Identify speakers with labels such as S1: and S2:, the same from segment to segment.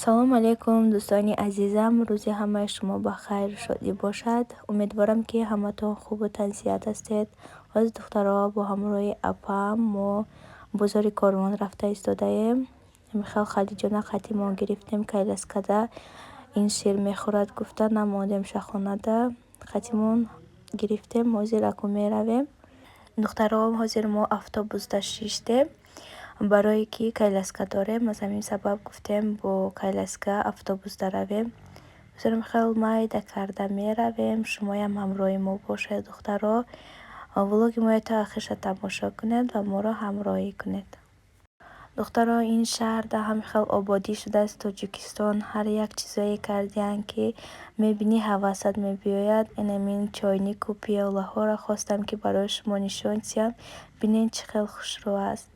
S1: Салому алейкум, дӯстони азизам. Рӯзи ҳамаи шумо ба хайру шодӣ бошад. Умедворам, ки ҳаматон хубу тансиҳат ҳастед. Ҳозир, духтаро, бо ҳамроҳи апам мо бозори Корвон рафта истодаем. Михел Хадиҷона қатимон гирифтем, коляскада ин шир мехӯрад гуфта намондем шахонада, қатимон гирифтем. Ҳозир аку меравем. Духтаро, ҳозир мо автобусда шиштем, барое ки коляска дорем. Аз ҳамин сабаб гуфтем, бо коляска автобусда равем. Хел майда карда меравем. Шумоям ҳамроҳи мо бошед, духтаро. Влоги моро то ахирша тамошо кунед ва моро ҳамроҳӣ кунед. Духтаро, ин шаҳрда ҳам хел ободӣ шудааст. Тоҷикистон ҳар як чизое кардиянд, ки мебинӣ, ҳавасат мебиёяд. Инамин чойнику пиёлаҳоро хостам, ки барои шумо нишон диҳам. Бинед, чӣ хел хушрӯ аст.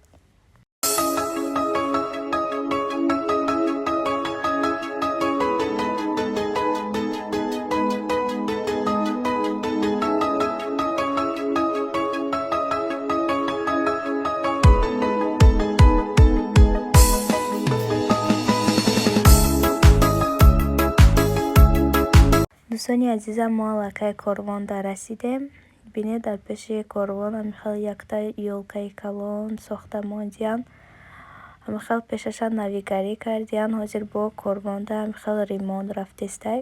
S1: Дӯстони азизам, мо аллакай Корвонда расидем. Бинед, дар пеши Корвон ҳамихел якта ёлкаи калон сохта мондиянд. Ҳамихел пешаша навигарӣ кардиянд. Ҳозир бо Корвонда ҳамихел ремонт рафтестай.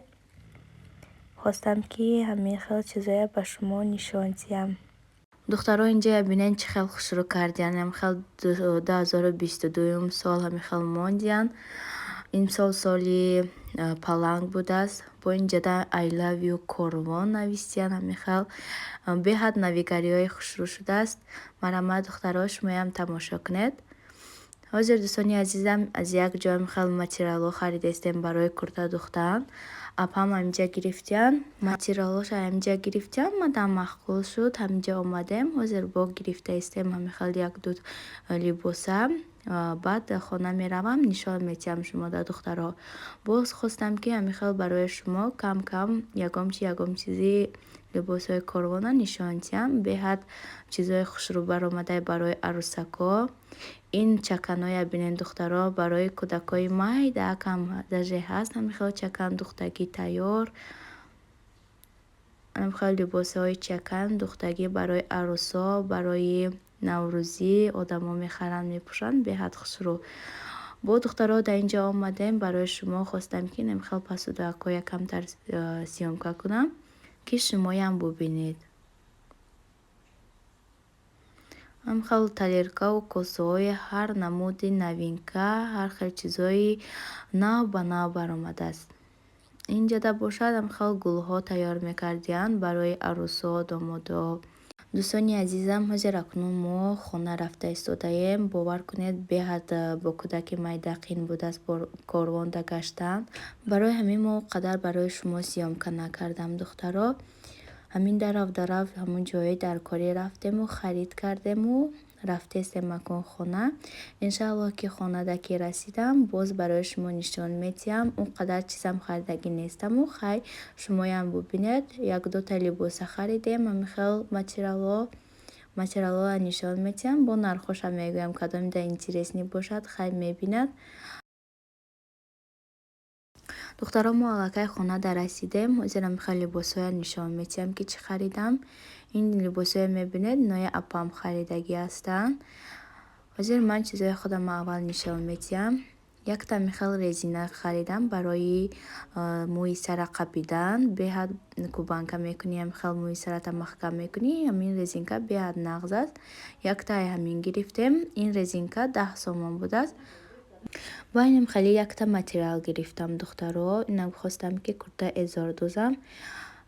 S1: Хостам, ки ҳамин хел чизоя ба шумо нишон диҳам. Духтаро, инҷая бинед, чӣ хел хушрӯ кардиянд. Ҳамихел 2022-юм сол ҳамихел мондиянд. Имсол соли паланг будааст. Бо инҷада "I love you Корвон" нависиянд. Ҳамихел беҳад навигариҳои хушрӯ шудааст. Марҳамат, духтаро, шумоям тамошо кунед. Ҳозир, дӯстони азизам, аз як ҷо ҳамихел материалҳо харидастем барои курта духтан. Апам ҳаминҷа гирифтиянд. Материалҳоша ҳаминҷа гирифтиянд, мадам маъқул шуд. Ҳаминҷа омадем. Ҳозир бо гирифта истем ҳамихел як-ду либоса. Баъд хона меравам, нишон метиҳам шумода, духтаро. Боз хостам, ки ҳамихел барои шумо кам кам ягон чи, ягон чизи либосҳои Корвона нишон диҳам. Беҳад чизҳои хушрӯ баромадай барои арӯсакҳо. Ин чаканоя бинед, духтаро, барои кӯдакҳои майдаакам даже ҳаст ҳамихел чакан духтагӣ тайёр. Ҳамихел либосҳои чакан духтагӣ барои арӯсҳо, барои наврӯзӣ одамо мехаранд, мепӯшанд, беҳад хушрӯ. Бо, духтаро, дар ин ҷо омадем, барои шумо хостам, ки намихел посудакҳоя камтар съёмка кунам, ки шумоям бубинед. Ҳамхел тарелкаву косаҳои ҳар намуди новинка, ҳар хел чизҳои нав ба нав баромадааст. Инҷода бошад, ҳамхел гулҳо тайёр мекардиянд барои арӯсҳо, домодҳо. Дӯстони азизам, ҳозир акнун мо хона рафта истодаем. Бовар кунед, беҳад бо кӯдаки майда қин будааст Корвонда гаштан. Барои ҳамин мо қадар барои шумо съёмка накардам, духтаро. Ҳамин дарав дарав ҳамун ҷои дар корӣ рафтему, харид кардему, рафтестем акун хона. Иншааллоҳ, ки хонада ки расидам, боз барои шумо нишон медиҳам. Он қадар чизам харидагӣ нестаму, хай, шумоям бубинед. Як-дута либоса харидем, ҳамихел материалҳоро нишон медиҳам, бо нархҳошам мегӯям. Кадомида интересный бошад, хай, мебинад. Духтаро, мо аллакай хонада расидем. Ҳозир ҳамихел либосҳоя нишон медиҳам, ки чӣ харидам. Ин либосҳое мебинед, инои апам харидагӣ ҳастанд. Ҳозир ман чизҳои худамро аввал нишон медиҳам. Якта михел резина харидам барои мӯи сара қапидан. Беҳад кубанка мекунӣ, ҳамихел мӯи сарата маҳкам мекунӣ. Ҳамин резинка беҳад нағз аст. Яктаи ҳамин гирифтем. Ин резинка 10 сомон будааст. Бо инам хеле якта материал гирифтам, духтаро. Инам хостам, ки курта эзор дузам.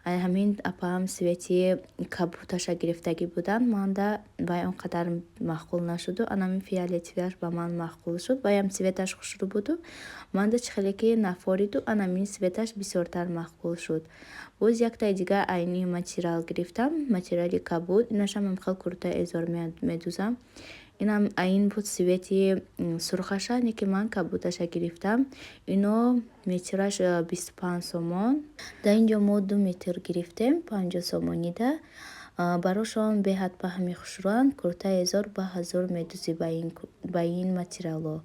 S1: Ҳамин апаам цвети кабуташа гирифтагӣ буданд. Манда вай он қадар маъқул нашуду, анамин фиолетовыяш ба ман маъқул шуд. Ваям цветаш хушрӯ буду, манда чӣ хеле ки нафориду, анамин цветаш бисёртар маъқул шуд. Боз яктаи дигар айни материал гирифтам, материали кабуд. Инашам ҳамхел курта эзор медузам. Инам айн буд цвети сурхаша, не ки ман кабуташа гирифтам. Ино метраш 25 сомон. Дар ин ҷо мо 2 метр гирифтем 50 сомонида. Барошон беҳад паҳми хушрӯанд. Куртаи эзор ба ҳазор медузӣ ба ин материалҳо.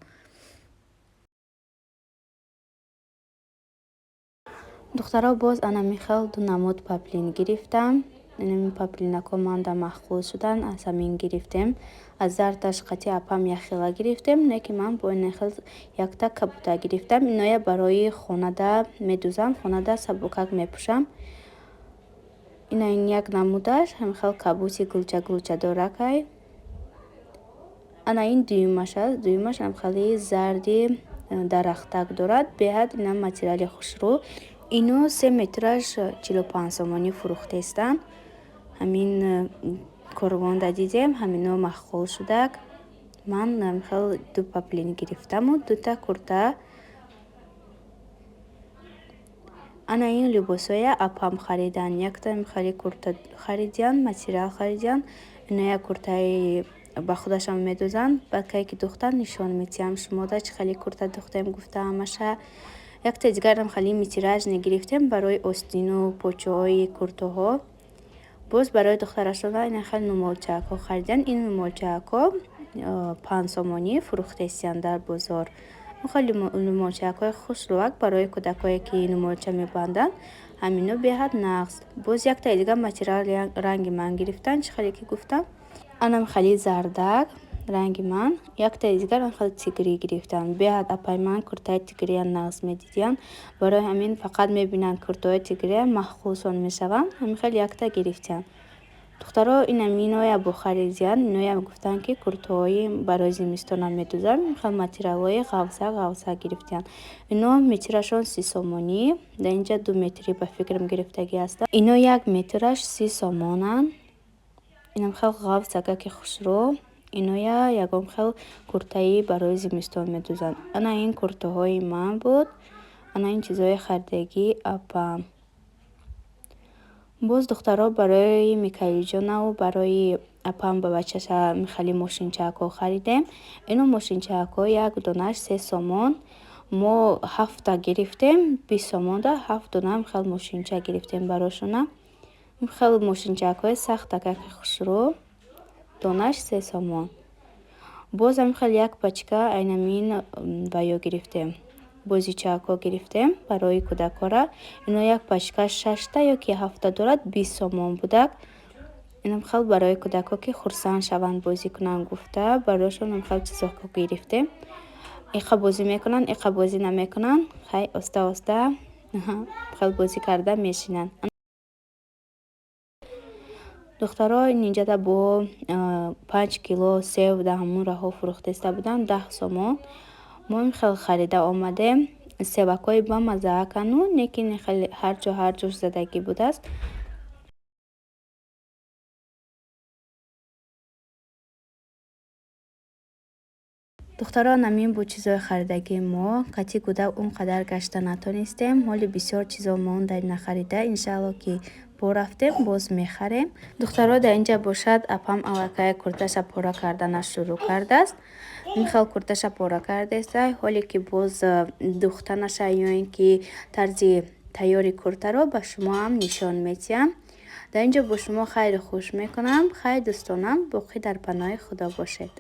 S1: Духтаро, боз ана михел ду намуд поплин гирифтам. Инами поплинако манда маъқул шудан, аз ҳамин гирифтем. Аз зардаш қати апам якхела гирифтем, не ки ман бо ин хел якта кабуда гирифтам. Иноя барои хонада медузам, хонада сабукак мепӯшам. Ина ин як намудаш, ҳамихел кабути гулча гулча доракай. Ана ин дуюмаш аст. Дуюмаш ҳамхели зарди дарахтак дорад. Беҳад ина материали хушрӯ. Ино 3 метраш 45 сомонӣ фурӯхтестанд. Ҳамин корвонда дидем, ҳамино маъқул шудак. Ман хел ду поплин гирифтаму дута курта. Ана ин либосҳоя апам харидан. Якта хеле курта харидиян, материал харидиян. Ино як куртаи ба худашон медузанд. Баъд кае ки духтан, нишон метиҳам шумода, чӣ хеле курта духтем гуфта ҳамаша. Якта дигарам хеле метражный гирифтем барои остину почаҳои куртаҳо. Боз барои духтарашона ина хеле нумолчаакҳо харидиян. Ин нумолчаакҳо 5 сомонӣ фурӯхтестиянд дар бозор. Хеле нумолчаакҳои хушрӯак барои кӯдакое, ки нумолча мебанданд, ҳамино беҳад нағз. Боз яктаи дигар материал ранги ман гирифтан, чӣ хеле ки гуфтам, анам хеле зардак ранги ман. Яктаи дигар хеле тигрӣ гирифтан. Беҳад апай ман куртаи тигрия нағз медидиян, барои ҳамин фақат мебинанд куртаҳои тигрия, маъқулшон мешаванд, ҳамин хел якта гирифтиян. Духтаро, инам иноя бо харидиян. Иноям гуфтанд, ки куртаҳои барои зимистонам медузам. Хел материалҳои ғафза ғафза гирифтиян. Ино метрашон 30 сомонӣ. Дар инҷа 2 метрӣ ба фикрам гирифтагӣ ҳастанд. Ино 1 метраш 30 сомонанд. Инам хел ғафзагаки хушрӯ. Иноя ягон хел куртаи барои зимистон медузанд. Ана ин куртаҳои ман буд. Ана ин чизҳои харидагии апам. Боз, духтаро, барои Микаилҷонаву барои апам ба бачаша хеле мошинчаакҳо харидем. Ино мошинчаакҳо як донаш 3 сомон. Мо ҳафта гирифтем, 20 сомонда ҳафт дона хел мошинча гирифтем барошона. Хел мошинчаакҳои сахтакаки хушрӯ, донаш 3 сомон. Боз ҳам хел як пачка айнамин ваё гирифтем, бозичаакҳо гирифтем барои кӯдакҳора. Ино як пачка шашта ё ки ҳафта дорад, 20 сомон будак. Инам хел барои кӯдакҳо, ки хурсанд шаванд, бозӣ кунанд гуфта, барошон хел чизҳо гирифтем. Иқа бозӣ мекунанд, иқа бозӣ намекунанд. Хай, оста оста хел бозӣ карда мешинанд. Духтаро, инҷада бо 5 кило сев дар ҳамун раҳо фурӯхтеста буданд 10 сомон. Мо ин хел харида омадем. Севакҳои бамаззаакану, лекин хеле ҳар ҷо ҳар ҷош задагӣ будааст. Духтаро, намин буд чизҳои харидагии мо. Кати кӯдак он қадар гашта натонистем. Ҳоли бисёр чизо монда нахарида. Иншаалло, ки бо рафтем, боз мехарем. Духтаро, дар инҷа бошад, апам аллакай курташа пора карданаш шурӯъ кардааст. Ин хел курташа пора кардааста. Ҳоле ки боз духтанаша ё ин ки тарзи тайёри куртаро ба шумоам нишон метиҳам. Дар ин ҷо бо шумо хайру хуш мекунам. Хайр, дӯстонам, боқӣ дар паноҳи Худо бошед.